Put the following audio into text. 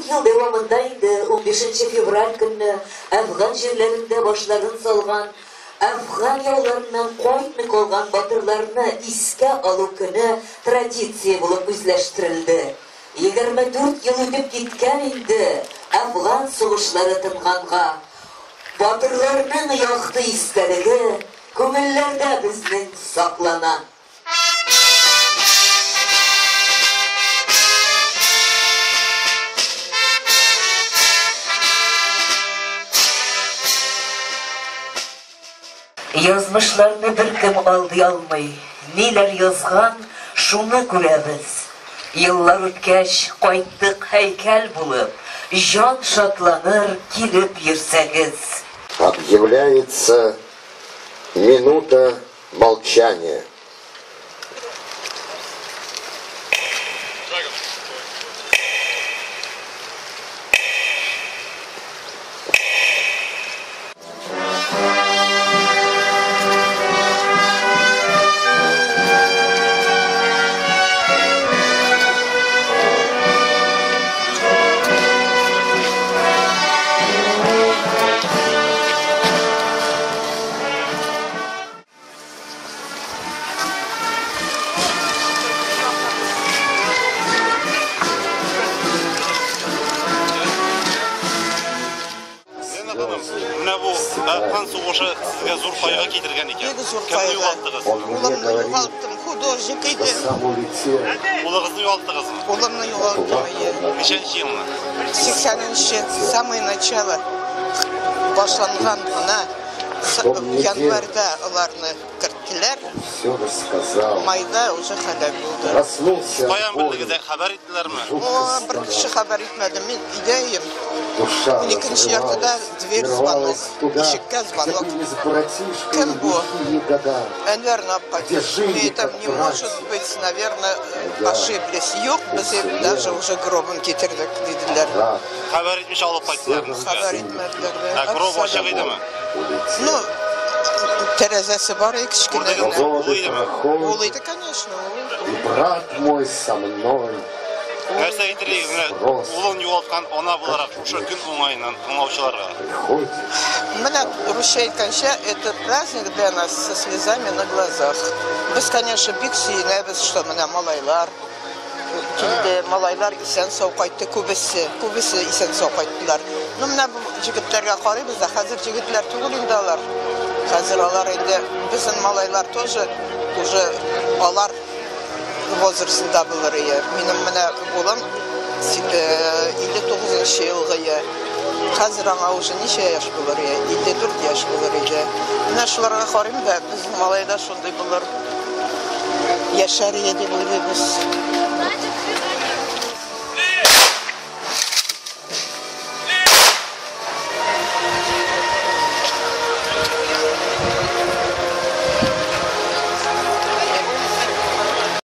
24 ел дәвамында инде 15 февраль көнне Әфган җирләрендә башларын салган, Әфган яуларыннан кайтмый калган батырларны искә алу көне традиция булып үзләштерелде. 24 ел үтеп киткән инде Әфган сугышлары тынганга. Батырларның якты истәлеге күңелләрдә безнең саклана. Язмышларны беркем алдый алмый. Ниләр язган, шуны күрәбез. Еллар үткәч, кайттык һәйкәл булып, җан шатланыр килеп йөрсәгез. Объявляется минута молчания. Лена ханым, менә бу Әфган сугышы сезгә зур кайгы китергән икән. Бик зур Кемне кайгы. югалттыгыз? Он мне Улымны говорит, югалттым, художник что иде. сам улетел. Улыгызны югалттыгызмы? Улымны югалттым, әйе. Ничәнче елны? 80-нче, самое начало башланган гына Что мне январьда аларны керттеләр, Все рассказал. майда уже һәлак булды. Проснулся от Каян боли, белдегез, хәбәр иттеләрме? жутко О, бер кеше стонал. хәбәр итмәде, мин өйдә идем. Душа 12 яртыда разрывалась, дверь и звонок, рвалась туда, ишеккә где звонок. были с братишкой Кем бу? лихие года. Әнвәрне алып Где кайтты. жили, Мин әйтәм, как не может братья. быть, наверное, Я ошиблись. Юк, без уцелел. даже уже гробын китердек, диделәр. Рад, Хәбәр итмичә алып кайттылармы сезгә? Хәбәр итмәделәр. дә. Ә гроб ачык идеме? улетел. Ну, тәрәзәсе бар иде кечкенә Күрдегезме? генә. Ул Годы идеме? Ул проходят, иде, конечно, ул. и брат мой со мной. Нәрсә әйтер идегез менә улын югалткан ана буларак шушы көн уңаеннан тыңлаучыларга? Приходит Менә русча әйткәнчә, это праздник для нас со слезами на глазах. Без, конечно, бик сөенәбез, что менә малайлар килде, малайлар исән сау кайтты, күбесе, күбесе исән сау кайттылар. Ну, менә бу егетләргә карыйбыз да, хәзер егетләр түгел инде алар. Хәзер алар инде безнең малайлар тоже уже алар возрастында булыр иде. Минем менә улым 59 елгы. Хәзер аңа уже ничә яшь булыр иде? 54 яшь булыр иде. Менә шуларга карыйм да, безнең малай да шундый булыр. Яшәр иде дип уйлыйбыз.